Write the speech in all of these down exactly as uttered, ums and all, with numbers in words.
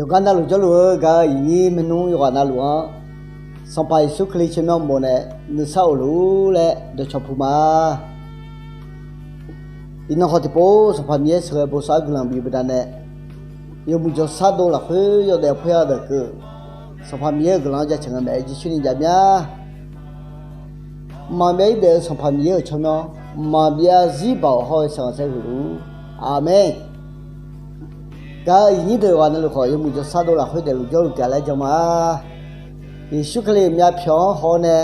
Gar navluf jawrluf-eu gaq-euq iqnyir maernmr yawqghaq navluf-anr, Sanqpaq Yeqsur Kali tsawrmyanr uqmov nae nuisar of luf-ur laer dawqcawq puq ma. Iqnan khawf tiqpov Sanqpaq Miqyaer sheuqghae bosav-eu guiqlanq bif baqdanae, yawmuiq jawrshar dov lafkhoer yawdaef paer-a deuq keuv, Sanqpaq Miqyaer-euq guiqlanq-anr jaceuq nga maeq-aer jircoer ni jav mya. Mqmaq byav-ir daef-eu Sanqpaq Miqyaer-euq tsawrmyanr, mqmaq byav zarzir baoq hawr-eu shaqghanq saer huiq luf-ur. Aqmeq. Gaq-euq iqnyir deuq yawqghaq navluf khawf, yawmuiq jawrshar dov lafkhoer daefluf jawrluf taef laer jan ma. Yeqsur Kali myavpyawq-anr haw-awr nae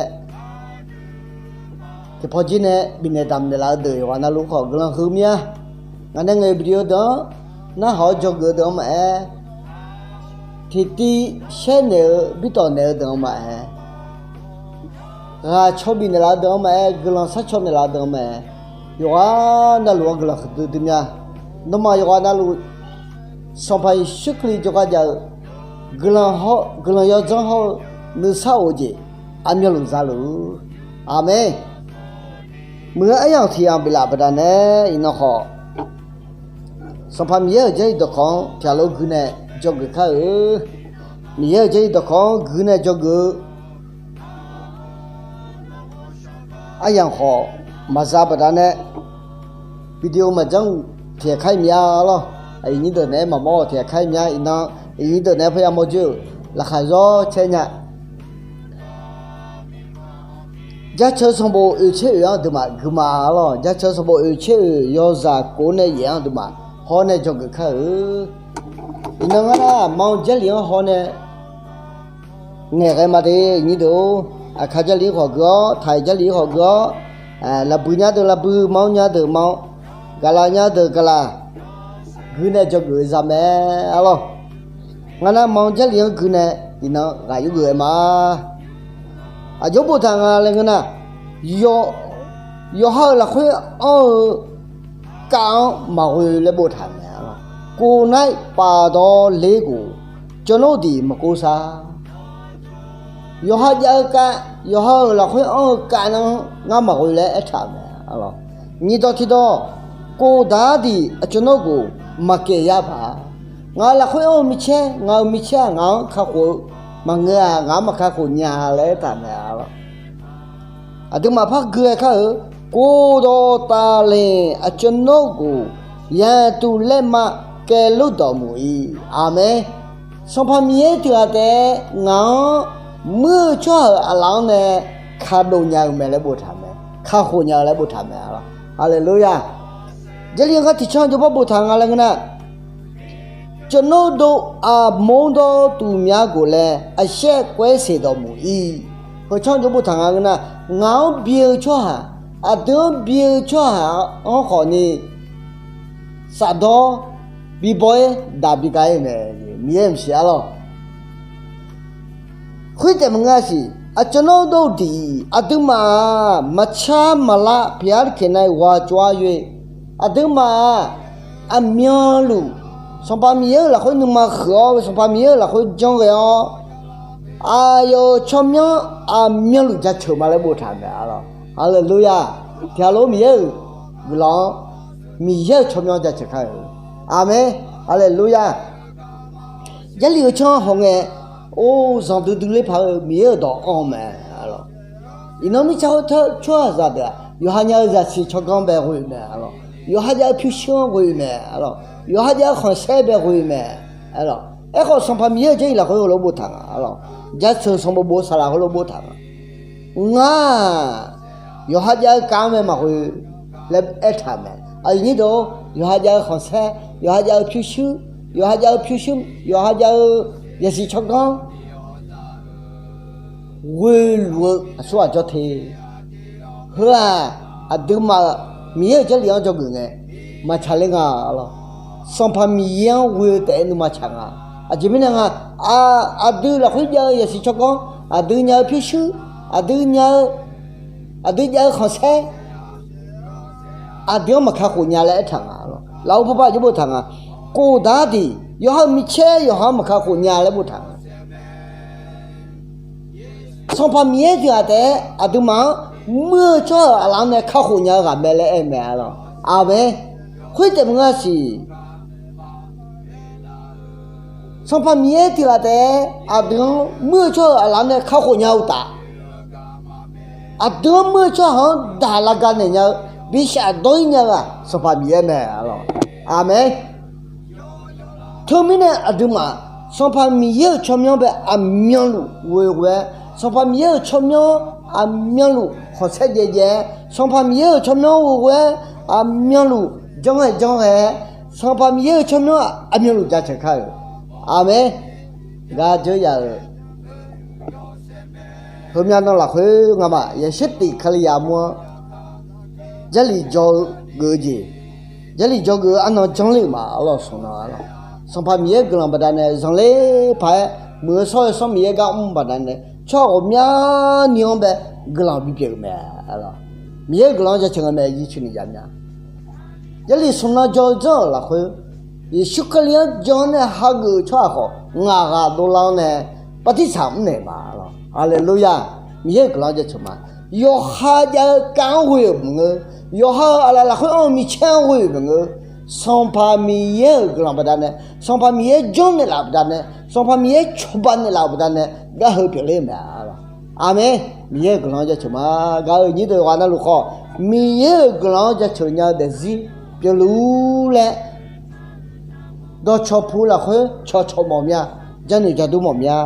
tiqpawf jir nae bifnaeq damqnaeq laf-eu deuq yawqghaq navluf khawf guiqlanq huiq mir-a. Ngaq nae ngaeq-eu bif-eu deuq-anr, narhaq-awr dzawgeuf-eu deuq-anr maqaer, tiqtiv shaer naeq-eu birtawf naeq-eu deuq-anr maqaer, ghaq caw bifnaeq laf-eu deuq-anr maqaer, guiqlanq sharcaw naeq laf-eu deuq-anr maqaer, yawqghaq navluf-anr guiqlanq huiqdui dui mya. Nawmaf yawqghaq navluf Sanqpaq Yeqsur Kali jawrgar jav-eu guiqlanq hawr, guiqlanq yawdzanr hawr-eu nuisar of-eu jeq aqmyanluf za luf-ur. Aqmeq. Muiq-eu aryamq tiq yamq biflaf baqdanae iqnan khawf, Sanqpaq Miqyaer-euq Jarlif dawqkawq-anr pyaqlof gui nae dzawgeuf kar-eu. Miqyaer-euq Jarlif dawqkawq-anr gui nae dzawgeuf-eu aryamq khawf maqza baqdanae, video maqjanr-eu tiqghaq kar-ir mya lawr. Iqnyir deuq naeq-aer maqmawr-eu tiqghaq kar-ir mya. Iqnan iqnyir deuq naeq-aer parya mawr dzoer-euq laqkhaq zawr caer nya. Jaceuq sanqbof oeq caer oeq-anr aqduimaf gui ma lawr. Jaceuq sanqbof oeq caer oeq yawzaq kof nae yaef-anr aqduimaf hawr nae dzawgeuf kar-eu. Iqnan ngar nar, ma-eu Jarlif-anr haw nae ngaeqghae ma de, iqnyir deuq-or. Aqkaq Jarlif-anr khawf gui-awr, taq-iq Jarlif-anr khawf gui-awr, lafbui nya deuq lafbui, ma-anr nya deuq ma-anr, gaqlaq nya deuq gaqlaq, gui nae dzawgeuf-eu za mae, arlawr. Ngar nar ma-eu Jarlif-anr gui nae iqnan ghaq yurgeuf-aer ma. Aqjox boftaq nga laer ngeur nar, yawqha-euq lafkhoer anr-eu kav-anr maqghoe laer boftaq mae, arlawr. ကိုယ်တိုင်ပါသောလေးကို ကျွန်ုပ်သည် မကိုးစား. Yawqha jav-eu kav, yawqha-euq lafkhoer anr-eu kav nar ngar maqghoe laer aertaq-euq mae, arlawr. Nyiqdawq tiqdawq, ကိုယ်သားသည် အကျွန်ုပ်ကို မကယ်ယပါ. Ngaq-euq lafkhoer anr-eu micaer, ngaq-euq micaer-aq ngaq-anr kakhof-eu maqngeur-a, ngaq-anr maqkakhof nya laer aertaq mae, arlawr. Aqduimaf par gui-aer kar-eu, ကိုယ်တော်သာလျှင် အကျွန်ုပ်ကို ရန်သူလက်မှ ကယ်လွှတ်တော်မူ၏. Aqmeq. Sanqpaq Miqyaer tiq ghaq taef-aer ngaq-anr muir-eu tsawrhaq-euq aqlaf-anr nae kaqdof nya-eu mae laer boftaq mae, kakhof nya-eu laer boftaq mae, arlawr. Haleluya. Jarlif-anr gar tiqcanr jawrbar boftaq nga laer ngeur nar, ကျွန်ုပ်တို့ အမုန်းသောသူများကိုလည်း အရှက်ကွဲစေတော်မူ၏. Heucanr jawr boftaq nga ngeur nar, ngaq-anr bi-eu tsawrhaq, aqdui-anr bi-eu tsawrhaq-anr khawfni, safdawr bibaw-ir daq bi ga-ir-eu mae, Miqyaer maqsiq, arlawr. Khoertaef maqngeur-a siq, ကျွန်ုပ်တို့သည် aqduimaf-aq maqcar maqlar ဘုရားသခင်၌ ဝါကြွား၍ aqduimaf-aq aqmyanluf Sanqpaq Miqyaer-euq lafkhoer nuima huiq-awr, Sanqpaq Miqyaer-euq lafkhoer janrghae-awr, aqyawf-euq tsawrmyanr aqmyanluf jaceuq ma laer boftaq mae, arlawr. Haleluya. Tiqghaq lof-aer Miqyaer-euq guiqlanq-anr, Miqyaer-euq tsawrmyanr jaceuq kar-eu. Aqmeq. Haleluya. Jarlif-eu canr hawq ngae, or, zanqdui dui ler paq-eu Miqyaer-euq dawq anr-eu mae, arlawr. Iqnan mirtsaq khoertav tsawrhaqzaq deuq-aq, yawqha nya-eu zaqsiq tsawrganr bae ghoe-eu mae, arlawr. Yawqha jav-eu pyurshuir-anr ghoe-eu mae, arlawr. Yawqha jav-eu khanqsaer bae ghoe-eu mae, arlawr. Aerkhawf, Sanqpaq Miqyaer-euq Jarlif lafkhoer heulof boftaq nga, arlawr. Jaceuq sanqbof bof saqlaq heulof boftaq nga. Ngar-aq, yawqha jav-eu kav-anr mae maqghoe laer aertaq-euq mae. Aqyuif nyir deuq-or, yawqha jav-eu khanqsaer, yawqha jav-eu pyurshuir, yawqha jav-eu pyurshuir, yawqha jav-eu zaqsiq tsawrganr ghoeluf-eu aqsur ghaq jawr te. Heu-aq, aqduimaf-euq Miqyaer-euq Jarlif-anr dzawgeuf ngae maqtsaq ler nga, arlawr. Sanqpaq Miqyaer-anr ghoe-eu taef-aer nuima tsaq nga. Aqjeq mirnae nga, aqdui lafkhoer jav-eu zaqsiq tsawrganr, aqdui nya-eu pyurshuir, aqdui nya-eu, aqdui jav-eu khanqsaer, aqdui-anr maqka khof nya laer aertaq nga, arlawr. Lafov parpar aqjox boftaq nga. ကိုယ်သားသည် yawqha-euq micaer yawqha-anr maqka khof nya laer boftaq nga. Sanqpaq Miqyaer tiq ghaq taef-aer aqduimaf-anr muir-eu tsawrhaq-euq aqlaf-anr nae kakhof nya-eu ghaq mae laer aer-eu mae, arlawr. Aqmeq. Khoertaef maqngeur-a siq. Sanqpaq Miqyaer tiq ghaq taef-aer aqdui-anr muir-eu tsawrhaq-euq aqlaf nae kakhof nya-eu uqtaf, aqdui-anr muir-eu tsawrhaq-anr daq lavga naeq nya-eu, bishaf dawr-ir nya-eu-aq Sanqpaq Miqyaer mae. Aqmeq. Teumirnae aqduimaf Sanqpaq Miqyaer-euq tsawrmyanr bae aqmyanluf ghoe ghoe-aer, Sanqpaq Miqyaer-euq tsawrmyanr aqmyanluf khanqsaer jaev jaev-aer, Sanqpaq Miqyaer-euq tsawrmyanr ghoe ghoe-aer, aqmyanluf janr ghae janr ghae-aer, Sanqpaq Miqyaer-euq tsawrmyanr aqmyanluf jaceuq kar-euq. Aqmeq. Gar dzeur yaf-euq heumyav nan lafkhoer ngamaf yaqsher tiq Kalizaq mur-anr Jarlif jawr-eu geuf-eu jeq, Jarlif jawr geuf-eu arnan janr ler-euq ma. Arlawr, smq nan arlawr, Sanqpaq Miqyaer guiqlanq baqdanae zanqler paq-aer muiq-eu shawr-eu Yawsanr Miqyaer gar mr baqdanae, tsawrhaq ghawqmyani-anr bae guiqlanq bipyeuf-euq mae. Miqyaer-euq guiqlanq-anr jaceuq nga mae, yir cuni jav mya. Jarlif smq nan jawr-eu janr-euq lafkhoer, Yeqsur Kali-anr jan-awr nae hageuf-eu tsawrhaq khawf, ngaq ghaq dovlar-awr nae bartirsaq mrnaeq ma. Haleluya! Miqyaer-euq guiqlanq-anr jaceuq ma. Yawqha jav-eu kav-anr ghoe-euq maqngeur. Yawqha-euq aqlaf lafkhoer anr-eu micaer-anr ghoe-euq maqngeur. Sanqpaq Miqyaer-euq guiqlanq baqdanae, Sanqpaq Miqyaer janrnaeq laf-euq baqdanae, Sanqpaq Miqyaer cawba naeq laf-euq baqdanae, gar heu pyeufler-eu mae. Aqmeq. Miqyaer-euq guiqlanq-anr jaceuq ma. Gaq-euq nyir deuq ghaq navluf khawf, Miqyaer-euq guiqlanq-anr jaceuq nya-eu daefzir pyeufluf-ur laer, dawqcawq puq lafkhoer cawqcawq mawf mya, janoeq jadur mawf mya.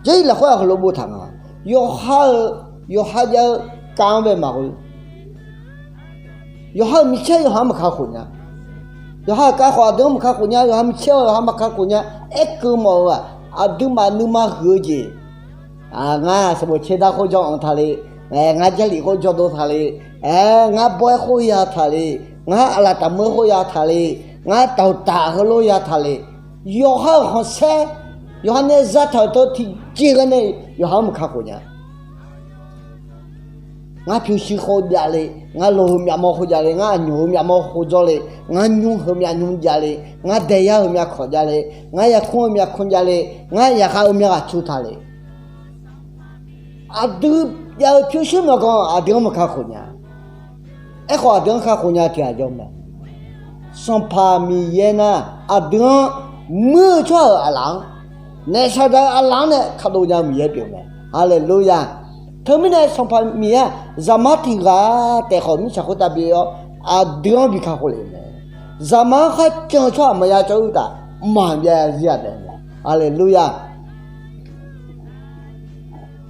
Jarlif lafkhoer-aq heulof boftaq nga. Yawqha-euq, yawqha jav-eu kav-anr bae maqghoe. Yawqha-euq micaer yawqha-anr maqkakhof nya. Yawqha-euq kav khawf aqdui-anr maqkakhof nya. Yawqha micaer-awr yawqha maqkakhof nya. Aerkeuv mawf-eu-aq, aqduimaf nuima huiq-eu jeq, ngar sanqbof caerdar khoer jawr-anr taqle, ngar Jarlif khoer jawrdov taqle, ngar bawr-aer khoer ya taqle, ngar aqlaf taqmur khoer ya taqle, ngar dawqtaf heulof ya taqle, yawqha-euq khanqsaer, yawqha nae zataq-euq teu tiqjeq ghae nae yawqha-anr maqkakhof nya. Ngar pyurshuir khoer javle, ngar loq-eu myavmawr khoer javle, ngar aqnymq-eu myavmawr khoer jawrle, ngar nymr heu myavnymr javle, ngar daeyar-eu myavkanq javle, ngar yarkmr-eu myavkanr javle, ngar yaqkhav-eu myavghaq cu taqle. Aqdui jav-eu pyurshuir myawqganq aqdui-anr maqkakhof nya. Aerkhawf aqdui-anr kakhof nya tiq ghaq jawr mae. Sanqpaq Miqyaer nar, aqdui-anr muir-eu tsawrhaq-euq aqlaf-anr, naef saqdaq-eu aqlaf-anr nae kadov nya-eu Miqyaer pyeuf mae. Haleluya! Teumirnae Sanqpaq Miqyaer-aq, zaqmar tiq ghaq taef khawf mirtsaq khoertav bi-awr, aqdui-anr bi kakhof lef-eu mae. Zaqmar-anr kharjan-eu tsawrhaq maqya cawv-eu uqtaf, mqmaq maqbyav zir-aq taef mae. Haleluya!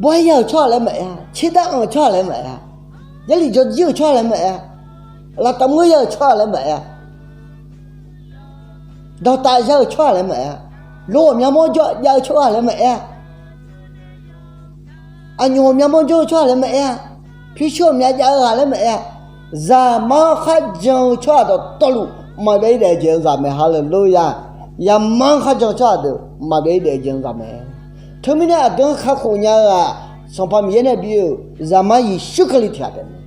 Bawr-aer ya-euq tsawrhaq laer maqaer-a. Caerdar anq-eu tsawrhaq laer maqaer-a. Jarlif jawrjir-euq tsawrhaq laer maqaer-a. Laftav mur ya-euq tsawrhaq laer maqaer-a. Dawqtaf ya-euq tsawrhaq laer maqaer-a. Loq-awq myavmawr jav-eu tsawrhaq laer maqaer-a. Aqnymq-awq myavmawr jawr-eu tsawrhaq laer maqaer-a. Pyurshuir-awq myavjav-eu ghaq laer maqaer-a. Zaqmar-anr kharjan-eu tsawrhaq dawqtawvluf maqbyav-ir daef-eu jeq-anr zaq mae. Haleluya! Zaqmar-anr kharjan-eu tsawrhaq deuq maqbyav-ir daef-eu jeq-anr zaq mae. Teumirnae aqdui-anr kakhof nya-eu-aq, Sanqpaq Miqyaer nae bi-euq Zaqmar Yeqsur Kali tiq ghaq taef mae.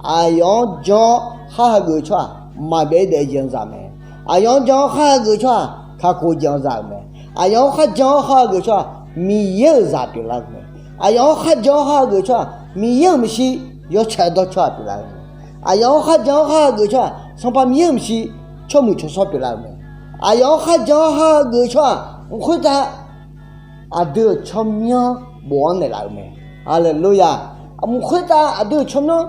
Aqyawf-anr jan-awr khar hageuf-eu tsawrhaq maqbyav-ir daef-eu jeq-anr zaq mae. Aqyawf-anr jan-awr khar hageuf-eu tsawrhaq kakhof-eu jeq-anr zaq-euq mae. Aqyawf-anr kharjan-awr khar hageuf-eu tsawrhaq Miqyaer-euq zaq pyeuflar-eu mae. Aqyawf-anr kharjan-awr khar hageuf-eu tsawrhaq Miqyaer-euq maeqshi yawtsaq dawr tsawrhaq pyeuflar-eu mae. Aqyawf-anr kharjan-awr khar hageuf-eu tsawrhaq Sanqpaq Miqyaer-euq maeqshi tsawrmuiq tsawrshawr pyeuflar-eu mae. Aqyawf-anr kharjan-awr khar hageuf-eu tsawrhaq mq khoertav aqdui-euq tsawrmyanr bof-anr naeqlaf-euq mae. Haleluya! Mq khoertav aqdui-euq tsawrmyanr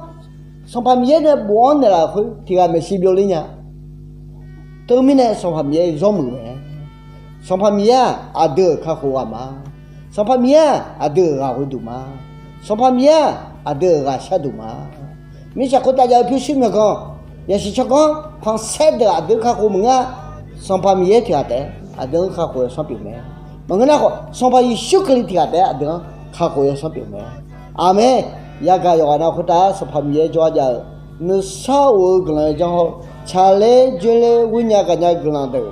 Sanqpaq Miqyaer nae bof-anr naeqlaf-euq khoer tiq ghaq maeqshi byovler nya. Teumirnae Sanqpaq Miqyaer zawr muiq mae. Sanqpaq Miqyaer-aq aqdui-euq kakhof ghaq ma. Sanqpaq Miqyaer-aq aqdui-euq ghaq ghoeduq ma. Sanqpaq Miqyaer-aq aqdui-euq ghaq sharduq ma. Mirtsaq khoertav jav-eu pyurshuir myawqganq, yasiq tsawrganr khanqsaer deuq aqdui-anr kakhof maqngeur-a. Sanqpaq Miqyaer tiq ghaq taef-aer aqdui-anr kakhof yawsanr pyeuf mae. Maqngeur nar khawf Sanqpaq Yeqsur Kali tiq ghaq taef-aer aqdui-anr kakhof yawsanr pyeuf mae. Aqmeq. Yagaq yawqghaq nav khoertav Sanqpaq Miqyaer jawrgar jav-eu nuisar of-eu guiqlanq-eu janr hawr-eu tsaqler dzoerler ghoernya gaqnya-eu guiqlanq deuq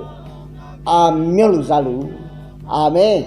aqmyanluf zaluf. Aqmeq.